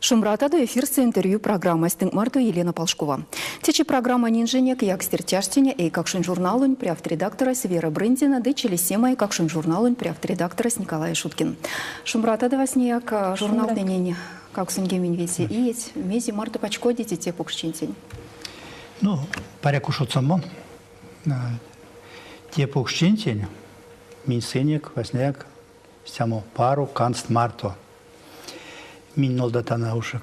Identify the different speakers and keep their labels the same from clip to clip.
Speaker 1: Шумбратадо эфирсэ интервью программась тынк марто Елена Полшкова. Течи программань инженек Якстерь Тяштеня эйкакшонь журналонь прявт редакторось Вера Брындина ды Чилисема эйкакшонь журналонь прявт редакторось Николай Шуткин. Шумбратадо васняяк журналтнэнень 85 иеть. Мезе марто пачкодите те покшчинтень?
Speaker 2: Ну, паряк ушодса мон. Те покшчинтень минь сынек васняяк истямо паро канст марто. Минь нолдатано уш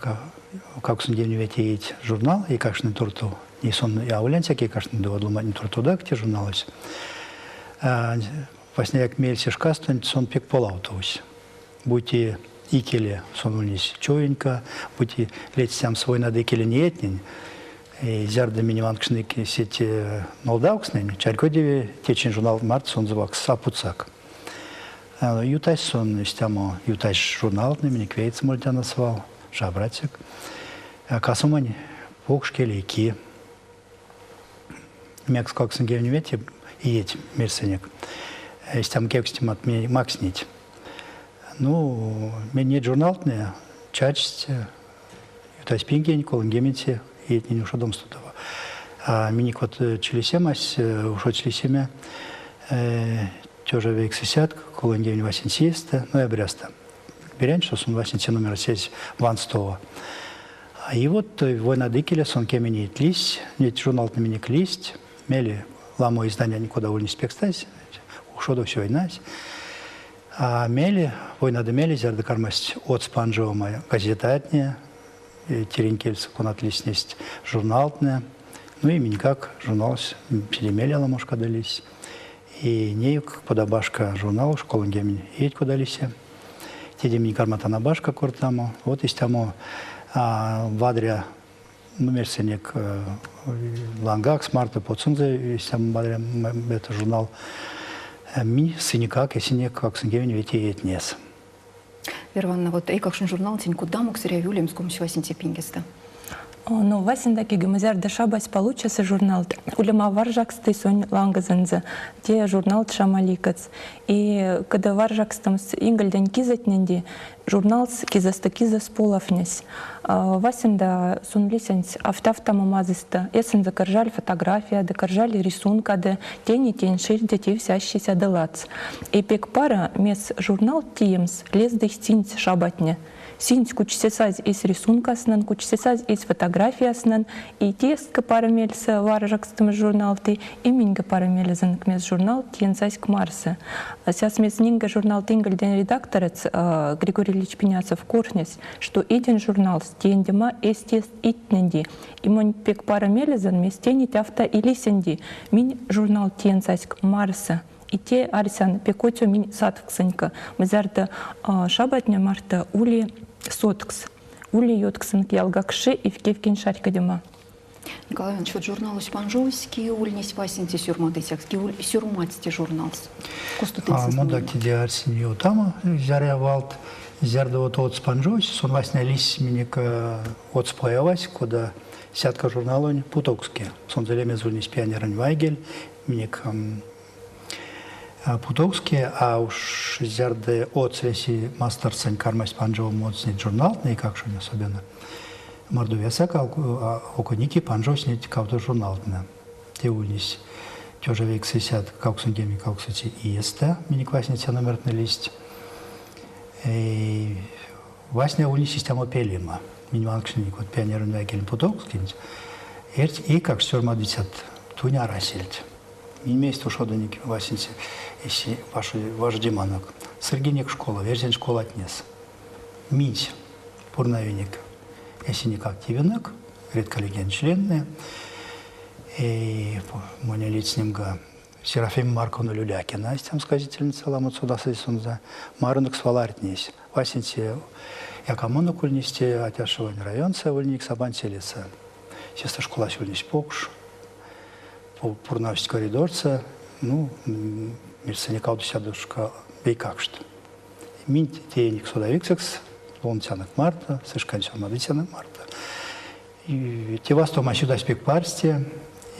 Speaker 2: 85 иеть журнал эйкакштнень туртов. Ней сон аволь ансяк эйкакштнень ды од ломантнень туртовдак те журналось. Васняяк меельце шкастонть сон пек полавтовсь. Бути икеле сон ульнесь човенька, бути ледстямс войнадо икеле неетнень, зярдо минь ванкшнынек сеть нолдавкстнэнь, чарькодеви, течинь журнал марто сонзэ ваксс а путсак. Ютась сон истямо, ютась журналтнэ, минек вейц мольтяно свал, шабрацек. Касомань покш келей ки. Мекс 85 иеть мерсынек. Истямо кевкстемат макснить. Ну, неть журналтнэ чачсть ютазь пингень, 30-це иетнень ушодомсто того. А минек вот Чилисемась, ушодсь лисеме 19 38 ноябрясто. Берянь, что сон васенце номер сесь ванстова. И вот войнадо икеле сон кемень иеть лиссь, неть журналтнэ минек лиссть, мейле ламо издания никуда ульнесть пекстазь, ушодовсь войнась. А мейле, войнадо мейле, зярдо кармасть одс панжовомо газетатне, тиринь кельсэ конат лиснесть журналтнэ, ну и миньгак журналось седе мейле аламошкадо лиссь. И ней кода башка журнал 30 иеть кода лиси. Теде минь карматано башка кортамо. Вот истямо вадря мерсынек лангакс марто потсонзо истямо вадря это журнал. Минь сынекак, эсенек 85 иетнес.
Speaker 1: Вера Ивановна, вот эйкакшонь журналтнэнь кодамо эряви улемс 28-це пингестэ?
Speaker 3: Ну, васенце зярдо шабась получасы журналт, улема варжаксты сон лангозонзо, те журнал шамаликац. И когда варжакстомс ингельдень кизэтненди, журналс кизэстэ кизэс полавтнесь. Васенде сон лиссь автавтомо мазыйстэ. Эсензэ каржаль фотография, ды каржаль рисунка, ды тень и тень шельде тевсь ащесь ды ладс. И пек паро мес журнал теемс лездыть сынсь шабатне. Сынсь кучсесазь эсь рисункатнень, кучсесазь эсь фотографиятнень, и теске паро мельсэ варжакстомс журналт, и миньга паро мелезэнек мес журнал теенсаськ марсы. Сяс мес нинге журнал тингельдень редакторось Григорий Ильич Пиняцев кортнесь, что эдень журналс теендема эстест иетненди. И монь пек паро мелезэн мес тень авто и лисенди. Минь журнал теенсаськ марсы. И те арсян пек оцю минь сатвксонька. Зярдо шабатне марто ули соткс. Ули ютксонк ялгакши и вейке-вейкень чарькодема.
Speaker 1: Николай Иванович, вот журналось панжовсь, кие ульнесь васенце сёрмадыцякс, кие сёрмадсь те журналс?
Speaker 2: Мон теде арсинь ёвтамо зярыя валт. Зярдо вот одс панжовсь, сон васня лиссь минек одс появась, кода Сятко журналонь путовкске. Сонзэ лемезэ ульнесь Пионерэнь вайгель, минек путовкске, а уш зярдо одс веси масторсонть кармасть панжовомо одс неть журналтнэ, эйкакшонь особенно, Мордовиясо окойники панжовсть неть кавто журналтнэ. Те ульнесь 1988 иестэ минек васенце номертнэ лиссть. Васня ульнесь истямо пелема. Минь ванкшнынек вот Пионерэнь вайгелень путовкскенть. Эрть эйкакш сёрмадыцят тунь арасельть. Минь вместе ушодынек васенце эси важодеманок. Сыргинек школав, эрзянь школатнес. Минсь пурнавинек эсенек активенек, редколлегиянь членнэ. И монь ледстнемга Серафима Марковна Люлякина, истямо сказительница ламот содасызь сонзэ, мартонок свал ардтнесь. Васенце якамонок ульнесь те Атяшевань районсо, ульнинек Сабанцелесэ. Сестэ школась ульнесь покш, пурнавсть коридорсо, ну, мерсынек кавтосядошка эйкакшт. Минь теинек содавиксэкс ловныцянок марто, сы шкань сёрмадыцянок марто. И те вастовомась ютась пек парсте.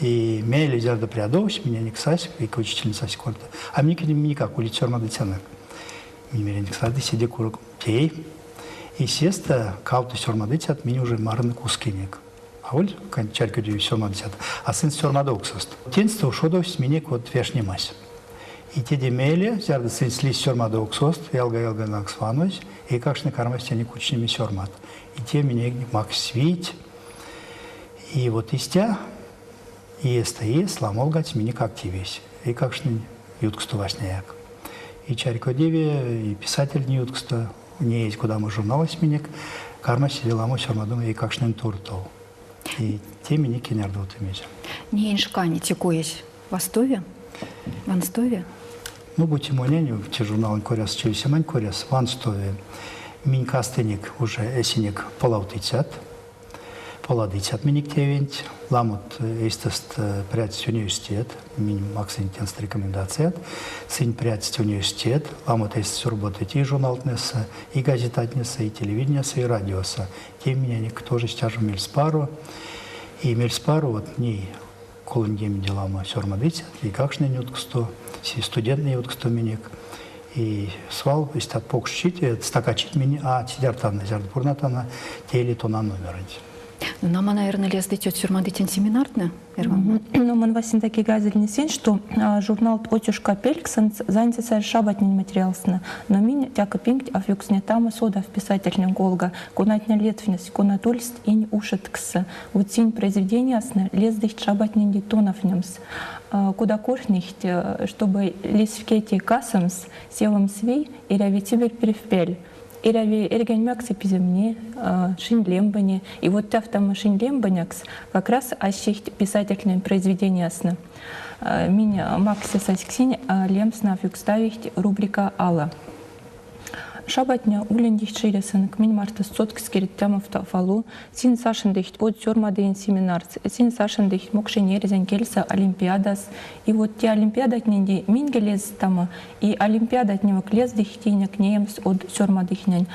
Speaker 2: И мейле зярдо прядовсь, миненек сась, вейке учительницась корты, а минек никак улить сёрмадыцянок. Минь меринек сады седе курок тей. И сестэ кавто сёрмадыцят минь уже марынек ускинек. Аволь чарькодеви сёрмадыцят, а сынст сёрмадовксост. Теньстэ ушодовсь минек вот вешнемась. И теде мейле, зярдо сынст лиссть сёрмадовксост, ялга-ялга лангс ванозь, эйкакштне кармасть тенек кучнеме сёрмат. И те минек макссь вийть. И вот истя иестэ иес ламолгадсь минек активесь. Эйкакштнень ютксто васняяк. И чарькодеви, и писательтнень ютксто, неезь кодамо журналось минек, кармась седе ламо сёрмадомо эйкакштнень туртов. И те минек кенярдовтымизь.
Speaker 1: Неень шкане те коесь вастови? Ванстови?
Speaker 2: Ну, бути монень, те журналонь коряс, Чилисемань коряс, ванстови. Минь кастынек уже эсенек полавтыцят, поладыцят минек тевенть. Ламот эйстэст прядсть университет, минь максынь тенст рекомендацият. Сынь прядсть университет, ламот эйстэст роботыть и журналтнэсэ, и газетатнесэ, и телевидениясо, и радиосо. Те миненек тоже истя жо мельспаро. И мельспаро вот ней 30 ламо сёрмадыцят, эйкакштнень ютксто, студенттнэнь ютксто минек. И свал истят покш чить, стакачить минь а цидяртано, зярдо пурнатано те или тона номерэнть.
Speaker 1: Ну, нам, наверное, лездыть сёрмадытянь семинартнэ,
Speaker 3: Эрван? Ну, мон васень таки газельнесэнь, что журнал Отюшка пельксэнть занятся шабатнень материалсна, но минь тяка пингть афюкснетамо содав писательнень колга, конатне летвнесь, конат ульсть инь ушетксэ. Вот синь произведениясна лездыть шабатнень тонавтнемс. Кода кортнихть, чтобы лисвкети касомс, севомс вий, эряви тебе пельвпель. Эряви эрьгень пиземне, шинь лембане. И вот тявтамо шинь лембанякс как раз ащихть писательтнень произведениясна. Минь максе саськсинь лемсна фюкставихть рубрика Алла. Шабатня улендихть ширесынк, минь марто соткс кереттямов фалу, син сашындихть од сёрмадыень семинарс, син сашындихть мокшень эрзянь кельсэ олимпиадас. И вот те олимпиадатненде минь лезтамо, и олимпиадатневак лездыхтинек неемс од сёрмадыхнень,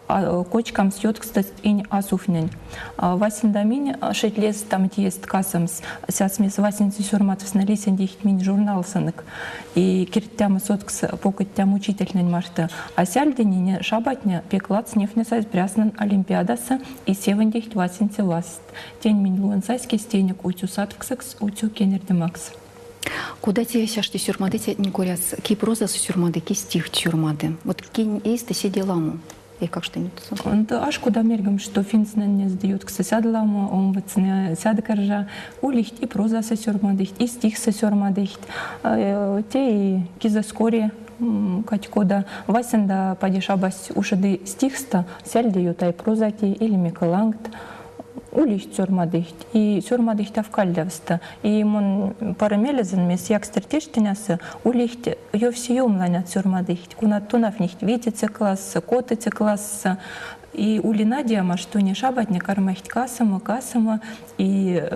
Speaker 3: кочкамс ёткстост инь асуфнень. Васенда минь шеть лезтам тиест касомс, сясмес васенце сёрмадовсна лисендихть минь журналсынк. И кирттямо соткс покыттям учительтнень марто. А сяльденине шабатня пек ладс невтнесазь пряснан олимпиадасо и севендихть васенце васт. Тень минь луансась кестенек утю сатвксыкс, утю кенердемакс.
Speaker 1: Кода те ашти сёрмадыцятнень коряс, ки прозасо сёрмады, ки стихть сёрмады? Вот кинь эйстэ седе ламо? Эйкакштнень
Speaker 3: Аш кода мельгам, что финнтнэнь ютксо сядо ламо, омбоцтнэ сядо каржа, улихть и прозасо сёрмадыхть, и стихсэ сёрмадыхть. Те и кизоскоре кать кода васенда пади шабась ушоды стихстэ, сяльде ютай прозати или мекалангт. Улихть сёрмадыхть, и сёрмадыхть авкальдявсто. И мон паро мелезэн мес Якстере тештинясо улихть ёвси ланят сёрмадыхть, конат тонавтнихть ветеце классо, котоце классо. И ули надияма, что не шабатне кармасть касомо, касомо, и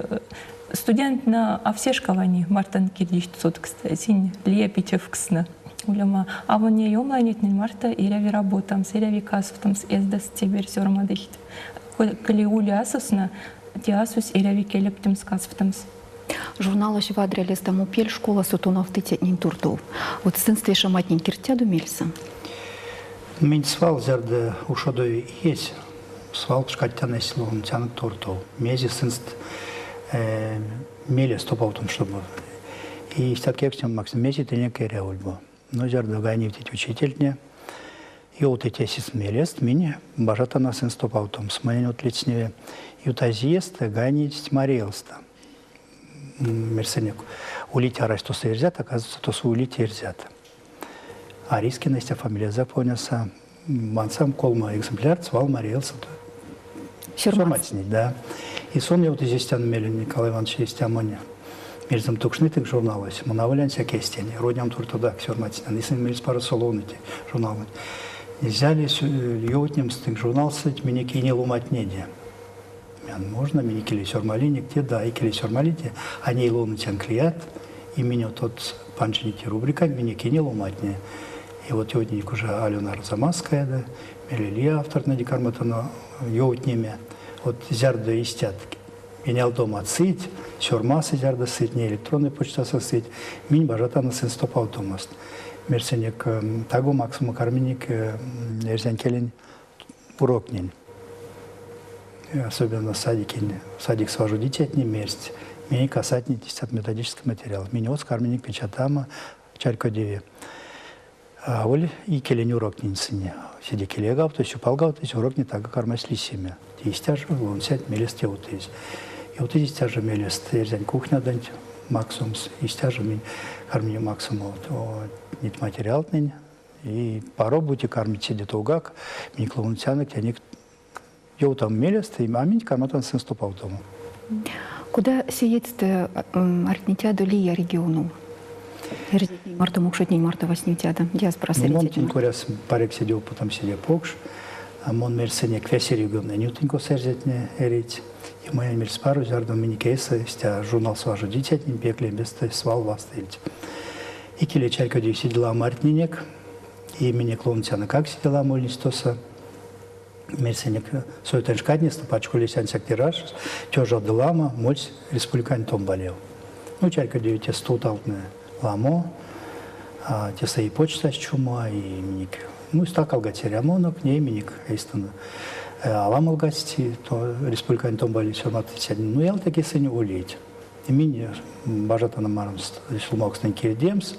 Speaker 3: студентнэ овсе шкавани мартон кирдихть соткст, синь лия пичевкснэ. Улема, а вон не ёмланетнень марто эряви работамс, эряви касовтомс эсдест теверь сёрмадыхть. Коли ули асусна, те асусь эряви келептемс, касовтомс.
Speaker 1: Журналось вадря лездамо пель школасо тонавтыцятнень туртов. Вот сынст вешематнень кирдтядо мельсэ?
Speaker 2: Минь свал, зярдо ушодови иесь, свал пшкадтяно эсь ловныцянок туртов. Мезе сынст мелест топавтомс, чтобы. И истят кевкстемат максны, мезе тенек эряволь бу. Но зярдо гайневтить учительтне, ёвтыть эсест мелест, минь бажатано сынст топавтомс. Монень вот ледстневи ютазь иестэ гайневтсть Марий Элстэ. Мерсынек, улить арась тосо эрзят, оказывается, тосо улить эрзят. Арискина истя фамилия запомнился. Вансам колмо экземпляр свал Марий Элсэ. Сёрмадстнить, да. И сон ёвтызе истян мелень Николай Иванович истямонь мельзэм тукшны тынк журналось. Мон аволь ансяк эстень, родням туртов сёрмадстнян. Если мельспаросо ловныть журналонть. Нельзя ли ёвтнемс тынк журналсонть минек ине ломатнеде? Можно, минь икеле сёрмалинек те, да, икеле сёрмалите, а ней ловныцянк лият, и минь тот панжинек рубрика минек ине ломатне. И вот ёвтнинек уже Алена Арзамасская, да, мейле лия автортнэде карматано ёвтнеме. Вот зярдо истят Энялдомат сыть, сёрмас зярдо сыть, не электронной почтасо сыть, минь бажатано сынст топавтомост. Мерсенек таго максомо карминек эрзянь келень уроктнень. Особенно садикень, садикс важодицятне мерсть, минь касатнить истят методический материал. Минь одс карминек печатамо чарькодеви. Аволь икелень уроктнень сынь седе келейгавтозь, сюпалгавтозь, уроктне таго кармасть лисеме. Те истя жо ловныцят мелест ёвтызь. Ёвтызь истя жо мелест эрзянь кухнядонть максомс, истя жо минь карминек максомо неть материалтнэнь. И паро бути кармить седе товгак, минек ловныцянок тенек ёвтамо мелест, а минь карматано сынст топавтомо.
Speaker 1: Кода сеедьстэ ардтнетядо лия регионов? Эрзятнень марто, мокшотнень марто вастнетядо диаспорасо?
Speaker 2: Ну, мон тень коряс паряк седе опытом седе покш. Мон мерсынек весе регионтнэнь ютынь, косо эрзятне эрить. И монь мельспаро, зярдо минек эйсэ истя журналсо важодицятнень пек лембестэ свал вастыльть. Икеле чарькодевсь седе ламо ардтнинек, и минек ловныцянокак седе ламо ульнесть тосо. Мерсенек советэнь шкатнестэ пачколесь ансяк тираж, тёжа ды ламо мольсь республикань томбалев. Ну, чарькодеви, те стувталтнэ ламо, тесэ и почтась чума, и минек, ну, стакалгадсь эрямонок, ней минек эйстэнь аламолгадсть, то республикань томбалень сёрмадыцятне, ну, ялатеке сынь улить. Минь бажатано марамс сюлмавкстнэнь кирдемс.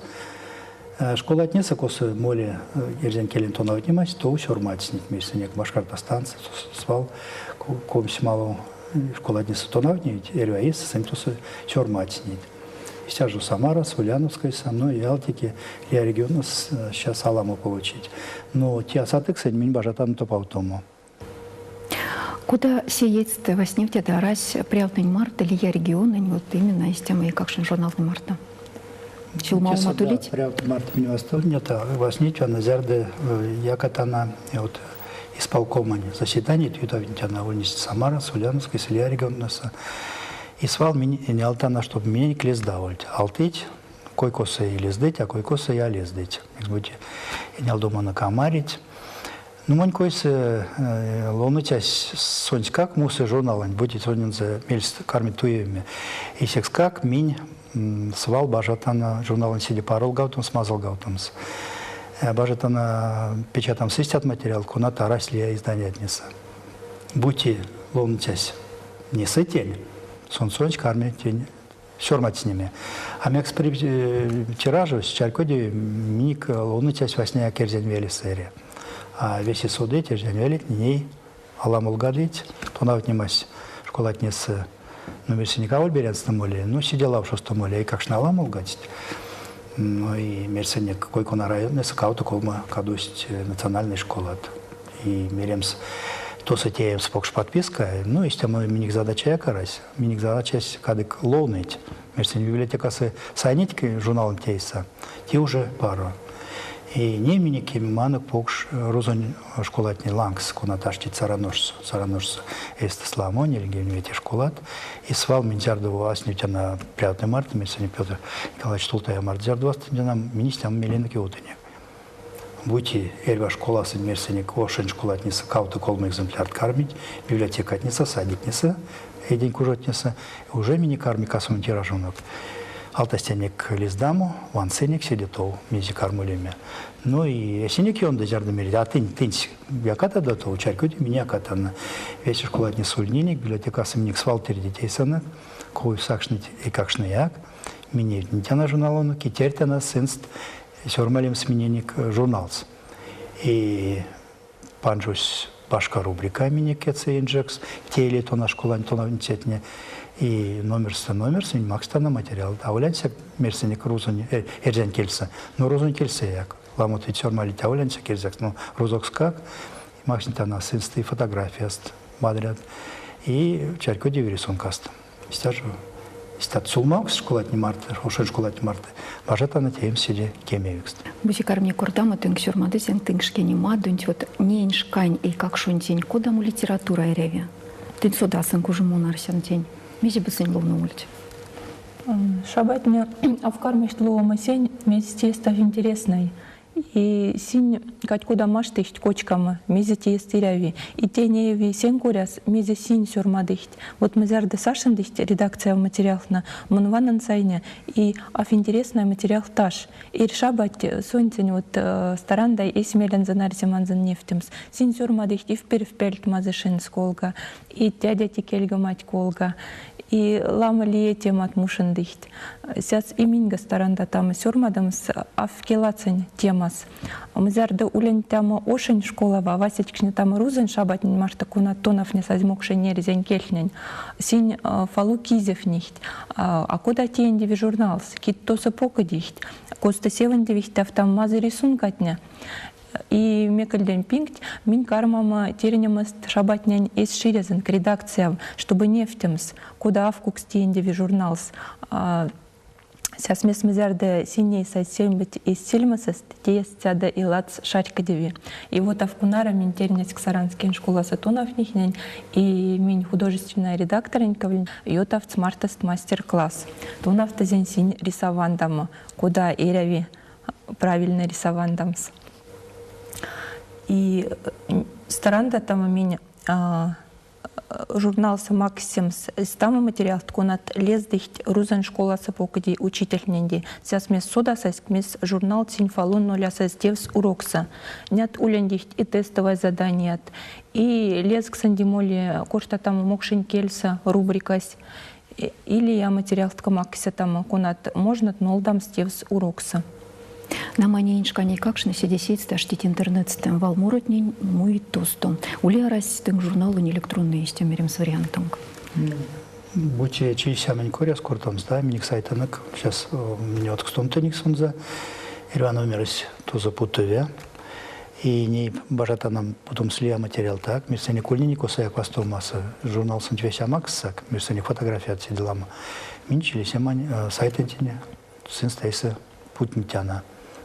Speaker 2: Школатнесэ, косо моли эрзянь келень тонавтнемась, то сёрмадстнить мерсынек Башкортостанс, свал 20 малав школатнесэ тонавтнить, эрьва иестэ сынь тосо сёрмадстнить. Истя жо Самара, Ульяновскойсэ, ну ялатеке лия регионос сейчас аламо получить. Но те асатыксэнть минь бажатано топавтомо.
Speaker 1: Кода сеедьстэ вастневтядо арась прявтнэнь марто лия региононь, вот именно истямо эйкакшонь журналтнэнь марто? Сюлмавомат улить?
Speaker 2: Прявт марто минь вастовнят, вастнетяно, зярдо якатано вот исполкомонь заседаният ютавтнетяно ульнесть Самарасо, Ульяновскойсэ, лия регионтнэсэ. И свал минь энялтано, чтобы миненек лездавольть. Алтыть, кой-косо и лездыть, а кой-косо и а лездыть. Мекс-бути энялдоманок а марить. Ну, монь койсэ ловныцясь сонськак мусы журналонть, бути сонензэ мельс карми туеме. И секскак минь свал бажатано журналонть седе паролгавтомс, мазылгавтомс. Бажатано печатамс истят материалт, конат арасть лия изданиятнесэ. Бути ловныцясь несы тень, сон сонсь карми тень сёрмадстнеме. А мекс тиражось, чарькодеви, минек ловныцясь васняяк эрзянь велесэ эри. А весе содыть, эрзянь велетне ней аламолгадыть, тонавтнемась школатнесэ, ну, мерсынек, аволь берянстэ моли, но седе лавшосто моли, эйкакштне аламолгадсть. Ну и мерсынек, кой-кона районтнэсэ кавто-колмо кадовсть национальной школат. И меремс, тосо теемс покш подписка, ну, истямо минек задачаяк арась. Минек задачась кадык ловныть. Мерсень библиотекасо сайнить журналонть тейсэ, те уже паро. И не минек кемеманок покш рузонь школатне лангс, конат аштить Сараношсо. Сараношсо эстэст ламо, ниленьгемень вете школат. И свал минь зярдо вастневтяно прявтнэ марто, мерсень Петр Николаевич Тултаев марто зярдо вастневтяно, минь истямо меленек ёвтынек. Бути эрьва школасо мерсынек ошонь школатнесэ кавто-колмо экземплярт кармить, библиотекатнесэ, садиктнесэ, эйдень кужотнесэ, уже минек карми касомо тиражонок. Алтасть тенек лездамо, вансынек седе тов, мезе карми улеме. Ну и эсенек ёндо зярдо мерить, а тынь, тынсь якатадо тов, чарькодить, минь якатано. Весе школатнесэ ульнинек, библиотекасо минек свал тердить эйсэнек, ков сакшныть эйкакштнеяк. Минь невтнетяно журналонок и тертяно сынст сёрмалемс миненек журналс. И панжозь башка рубрика минек кедьсэ инжекс, те или тона школань тонавтницятне. И номерстэ номерс минь макстано материалт. Аволь ансяк мерсынек рузонь, эрзянь кельсэ, но рузонь кельсэяк. Ламот ведь сёрмалить аволь ансяк эрзякс, но рузокскак. Макснетяно сынст и фотографияст вадрят, и чарькодеви рисункаст. Истя жо истят сюлмавкс школатне марто, ошонь школатне марто, бажатано теемс седе кемевикст.
Speaker 1: Бути карми кортамо тынк сёрмадыцянк тынк шкинемадонть, вот неень шкань эйкакшонтень кодамо литература эряви? Тынь содасынк уже мон арсян тень. Мезе бы сынь ловновольть?
Speaker 3: Шабатне а кармасть ловомо сень, мезть став интересной. И синь кать кода маштыхть кочкамо, мезе теест эряви. И те неяви сень коряс, мезе синь сёрмадыхть. Вот мы зярдо сашындыхть редакцияв материалтнэ, мон ванан сайне, и аф интересный материал таш. Эрьшабать соньцень вот старандай эсь мелензэ нарсеманзо невтемс. Синь сёрмадыхть и впервпельть мазышинс колга, и тядя кельга мать колга, и ламо лия темат мушындыхть. Сяс и миньга старанда там сёрмадомс афкелацень темас. Зярдо улентямо ошонь школава, васечкшне там рузонь шабатнень марто конат тонавтнесазь мокшень эрзянь кельтнень. Синь фалу кизэвнихть, а кода теендеви журналс, кить тосо покодихть, косто севондевихть тавтам мазый рисункатне. И мекельдень пингть минь кармамо тернемс шабатнень эсь ширезэнк редакцияв, чтобы невтемс, кода авкукс теендеви журналс. Сяс месмезярдо синей сайтсембыть эсь сельмесэст, теест сядо и ладс шарькодеви. И вот авкунара минь тернеськ Саранскень школасо тонавтнихнень, и минь художественная редакторонь ютавтсь мартост мастер-класс. Тонавтызень синь рисовандамо, кода эряви правильно рисовандамс. И старанда там минь журналсо максемс истямо материалт, конат лездыхть рузонь школасо покоди учительтненде. Сяс мес содасась, мес журнал синь-фалун нолясась тевс уроксо. Нят улендихть и тестовое заданият, и лезксэнди моли кошта там мокшень кельсэ рубрикась, или я материалтка макся там, конат можно нолдамс тевс уроксо.
Speaker 1: Нама неень шкане эйкакштне седе сеедьстэ аштить интернетстэ, валморотнень муить тосто. Ули арась тынк журналонь электронной истя меремс вариантонк?
Speaker 2: Бути Чилисемань коряс кортамс, да, минек сайтанок сейчас минь одкстомтынек сонзэ, эрьва номерэсь тозо путови. И ней бажатано путомс лия материал так, мерсэнек ульнинек косояк вастовомасо, журналсонть весе а макссак, мерсэнек фотографият седе ламо. Минь Чилисемань сайтэнтень сынст эйсэ путнетяно.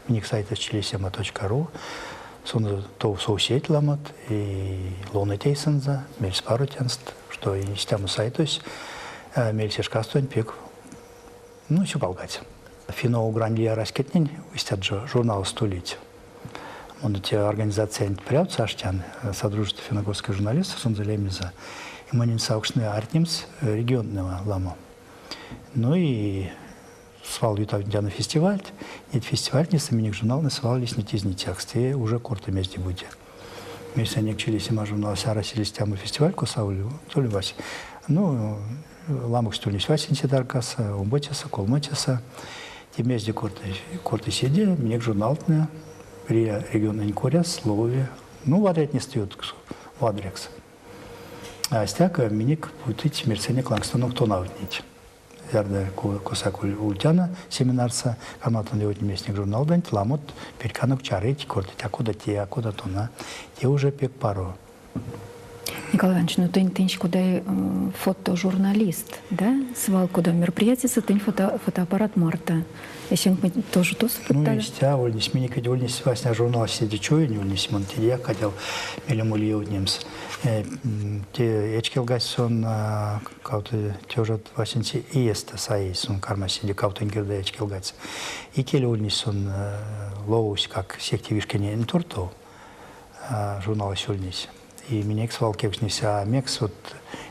Speaker 2: Минек сайтэсь чилисема.ру. Сонзэ тов совсеть ламот и ловныть эйсэнзэ, мельспаро тенст, что истямо сайтось мельце шкастонть пек, ну, сюпалгадсь. Финно-угрань лия раськетнень истят жо журналось улить. Мон те организациянть прявт аштян, Содружество финно-угорских журналистов, сонзэ лемезэ. И монень савкшны ардтнемс регионтнэва ламо. Ну и свал ютавтнетяно фестивальть. Неть фестивальтнесэ минек журналтнэ свал лиснить изницякс. Те уже корты мезде-бути. Мерсэнек Чилисема журналось арасель истямо фестиваль, косо ульвась. Ну, ламоксть ульнесь васенце таркасо, омбоцесэ, колмоцесэ. Те мезде корты седе, минек журналтнэ региононь коряс лови, ну, вадрятнестэ ютксо, вадрякс. А стяко минек путыть мерсэнек лангстонок тонавтнить. Зярдо косак ультяно семинарсо, карматано ёвтнемест журналдонть, ламот перьканок чарыть, кортыть, а кода те, а кода тона. Те уже пек паро.
Speaker 1: Николай Иванович, ну тынь тынсь кода фотожурналист, да? Свал кода мероприятиясо тынь фотоаппарат марто. Эсенк тоже тосо
Speaker 2: Ну, истя, ульнесь, минек ведь ульнесь васня журнал седе чуень ульнесь, мон тедеяк хотел мелем ули ёвтнемс. Те эчкелгась сон кавто тёжат васенце иестэ саезь, сон кармась седе кавтонь кирда эчкелгадсь. Икеле ульнесь сон лововсь как сехте вишкинень туртов журналось ульнесь. И минек свал кевкстнесь, а мекс вот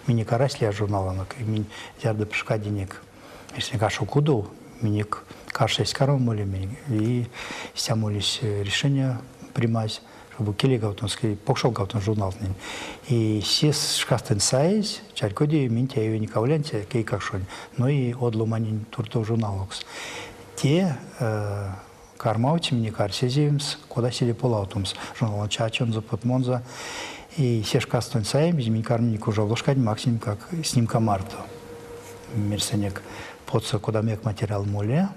Speaker 2: минек арась лия журналонок, и минь зярдо пшкадинек, если кашу кудов, минек каршо эзь карма молеме, и истя молись решение примазь, чтобы келейгавтомс, покшолгавтомс журналтнэнь. И се шкастонть саезь, чарькоди, минь тееви не кавлянть эйкакшонь, но и од ломанень туртов журналокс. Те кармавтсь минек арсезевемс, кода седе полавтомс журналонть чачонзо, потмонзо. И се шкастонть саемс, минь карминек уже ложкань максим как снимка марто. Мерсэнек потсо кодамояк материал моле,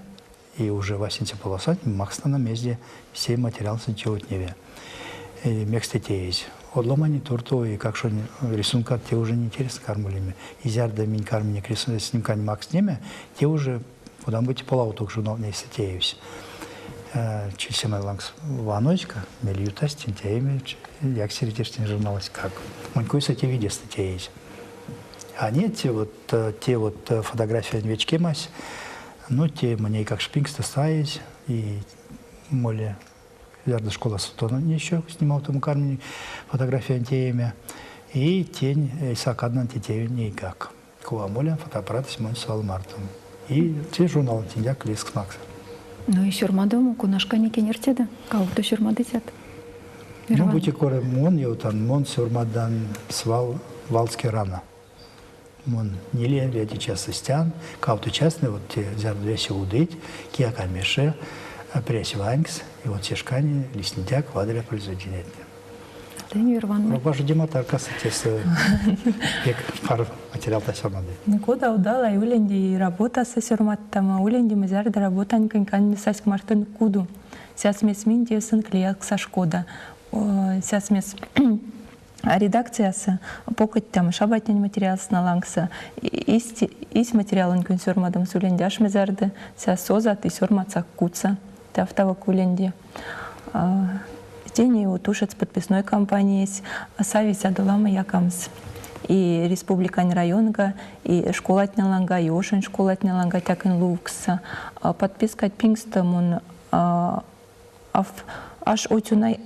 Speaker 2: и уже васенце полосанть макстано мезде все материалтнэ ёвтневе. Мекс те теезь. Од ломанень туртов и как шо рисункат те уже не интересно кармалеме. И зярдо минь карминек снимкань макснеме, те уже кода-бути полавтовк журналтнэ теевсь. Чилисема лангс ванозька, мель ютась, тееме, Якстере тештень журналось как. Монь койсэ те видестэ теезь. А нет, те вот фотографиянь вечкемась, ну, те монь эйкакш пингстэ саезь, и моле. Зярдо школасо тонавтнесь, снимавтомо карминь фотографиянь тееме. И тень эйсэ а каднан те тевенть нейгак. Кува молян, фотоаппаратось монь свал мартом. И те журналонтеньгак лезкс максы.
Speaker 1: Ну и сёрмадомо конашкане кенертядо? Кавто сёрмадыцят?
Speaker 2: Ну, бути коре мон ёвтан, мон сёрмадан свал валске рана. Мон ниле вете часс стян, кавто частнэ вот те зярдо весе удыть, кияк а меши, прясь ванькс, и вот се шкане лиснитяк вадря произведениятне.
Speaker 1: Тынь, Иван.
Speaker 2: Важодема таркасо тесэ пек паро материалта сёрмады.
Speaker 3: Кода удала уленди работаса сёрмадтама, уленди зярдо работань конькан сась мартон куду. Сясмес минь тесэнк лиякс шкода. Сясмес редакциясы покыттям шабатнень материалсна лангса. Ись материалонь кунь сёрмадомс уленди ашмезярды, ся созат и сёрмацак куца. Тавтавок уленди. Тени утушец подписной кампаниясь, савись адолама якамс. И республикань районга, и школатне ланга, и ошонь школатне ланга тяконь лувкса. Подпискать пингстэ мон аш отюнай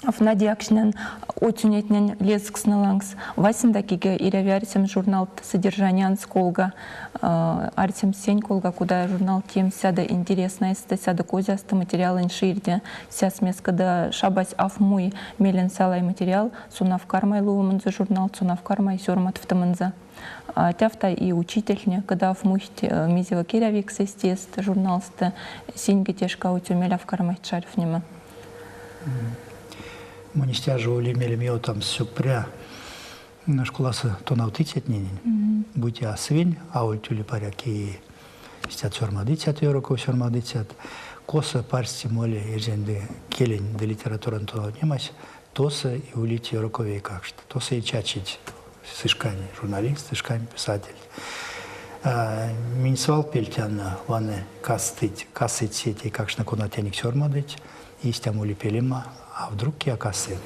Speaker 3: Афнадиакшнен отюнетнень лезкснэ лангс. Васенда киге эряви арсемс журналт содержаниянс колга, арсемс сень колга, куда журнал тем сяда интереснойстэ, сяда козясто материалонь ширде. Сясмес, когда шабась афмуй мелен салай материал, сунав кармай лувомонзо журнал, сунав кармай сёрмадовтомонзо. Тявта и учительне, когда афмуйть мизева керявиксэсь тест журналсто, синьге тешка утю меляв кармай чарьфнеме.
Speaker 2: Мон истя жо ули мелем ёвтамс сюкпря школасо тонавтыцятненень. Бути а сынь, авольть ули паряк и истят сёрмадыцят, ёроков сёрмадыцят, косо парсте моли эрзянь ды келень ды литературань тонавтнемась, тосо и улить ёроков эйкакшт, тосо и чачить сы шкань журналист, сы шкань писатель. Минь свал пельтяно ваны кастыть, касыть сеть эйкакштне, кона тенек сёрмадыть, истя моли пелема, а вдруг кияк касы.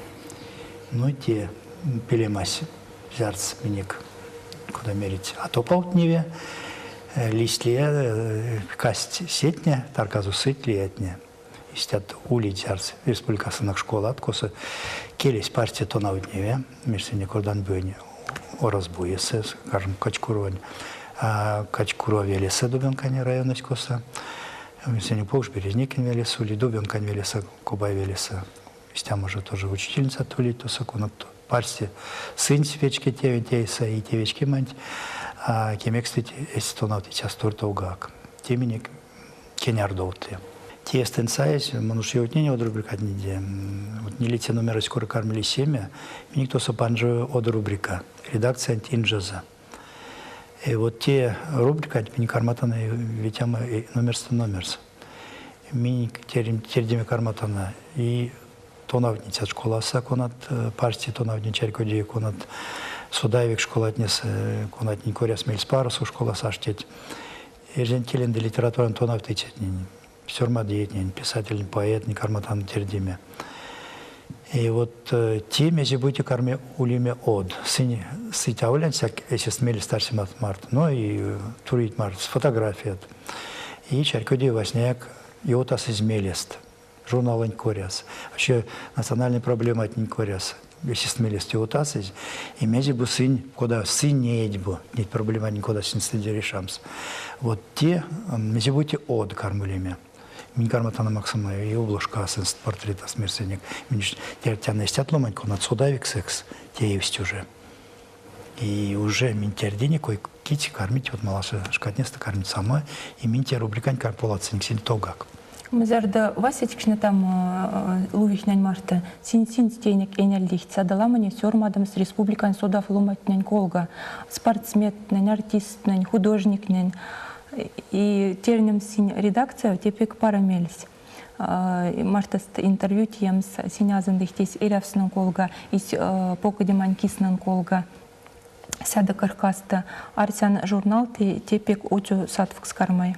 Speaker 2: Но те пелемась зярс минек, кода мерить, а топавтневе, листь лия касть сетне, тарказо сыть лиятне. Истят улить зярс республикасонок школат, косо келесь парсте тонавтневе, мерсене Корданбуень Оразбуесэ, скажем, Кочкуровань, Кочкурова велесэ Дубенкань районось косо, мерсене Покш Березникень велесэ ули, Дубенкань велесэ, Кобай велесэ. Истямо жо тоже учительница улить тосо, конат парсте сынсь вечки тевенть эйсэ и те вечкеманть кемекстыть эсь тонавтыцяст туртовгак. Те минек кенярдовты. Тестэнть саезь, мон уш ёвтнинь од рубрикатнеде. Вот нилеце номерэсь скоро карми лисеме. Минек тосо панжови од рубрика «Редакциянть инжезэ». И вот те рубриканть минь карматано ветямо номерстэ номерс. Минь тердеме карматано и тонавтницят школасо, конат парсте тонавтнить чарькодеви, конат содавикс школатнесэ, конатнень коряс мельспаросо школасо аштить. Эрзянь келень ды литературань тонавтыцятнень, сёрмадейтнень, писательтнень, поэтнень карматано тердеме. И вот те мезе бути карми улеме од. Сынь сыть аволь ансяк эсест мелест арсемат марто, но и турить марто фотографият. И чарькоди васняяк ёвтасызь мелест журналонть коряс, вообще национальной проблематнень коряс. Эсест мелест ёвтасызь, и мезе бу сынь, кода сынь неить бу, неть проблематнень кода сынст решамс. Вот те мезе бути од карми улеме. Минь карматано максомо и обложка сынст портретаст мерсенек. Минь тердтяно истят ломанть, конат содавиксэкс теевсть уже. И уже минь тердинек кой-кить кармить вот маласо шкатнестэ кармить само, и минь те рубриканть поладсынек седе товгак.
Speaker 3: Зярдо васетькшне там лувихнянь марто, синь-синь тейнек энялдихть, садаламане сёрмадомс республикань содав ломатнень колга, спортсментнэнь, артисттнэнь, художниктнень. И тернемс синь редакция те пек паро мельс. Мартост интервью теемс синязындыхтесь эрявснын колга, ись покодемань киснын колга. Сяда каркаста арсян журнал те пек утю сатвкс кармай.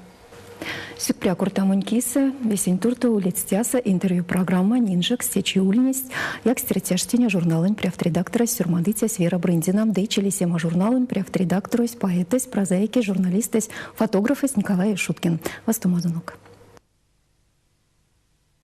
Speaker 1: Сюкпря кортамонь кисэ, весень туртов ледстяса интервью программа «Нинжекс течи ульнесь», Якстере Тяштеня журналонь прявтредакторось сёрмадыцясь Вера Брындина, ды Чилисема журналонь прявтредакторось, поэтэсь, прозаикесь, журналистэсь, фотографось Николай Ишуткин. Вастомазонок.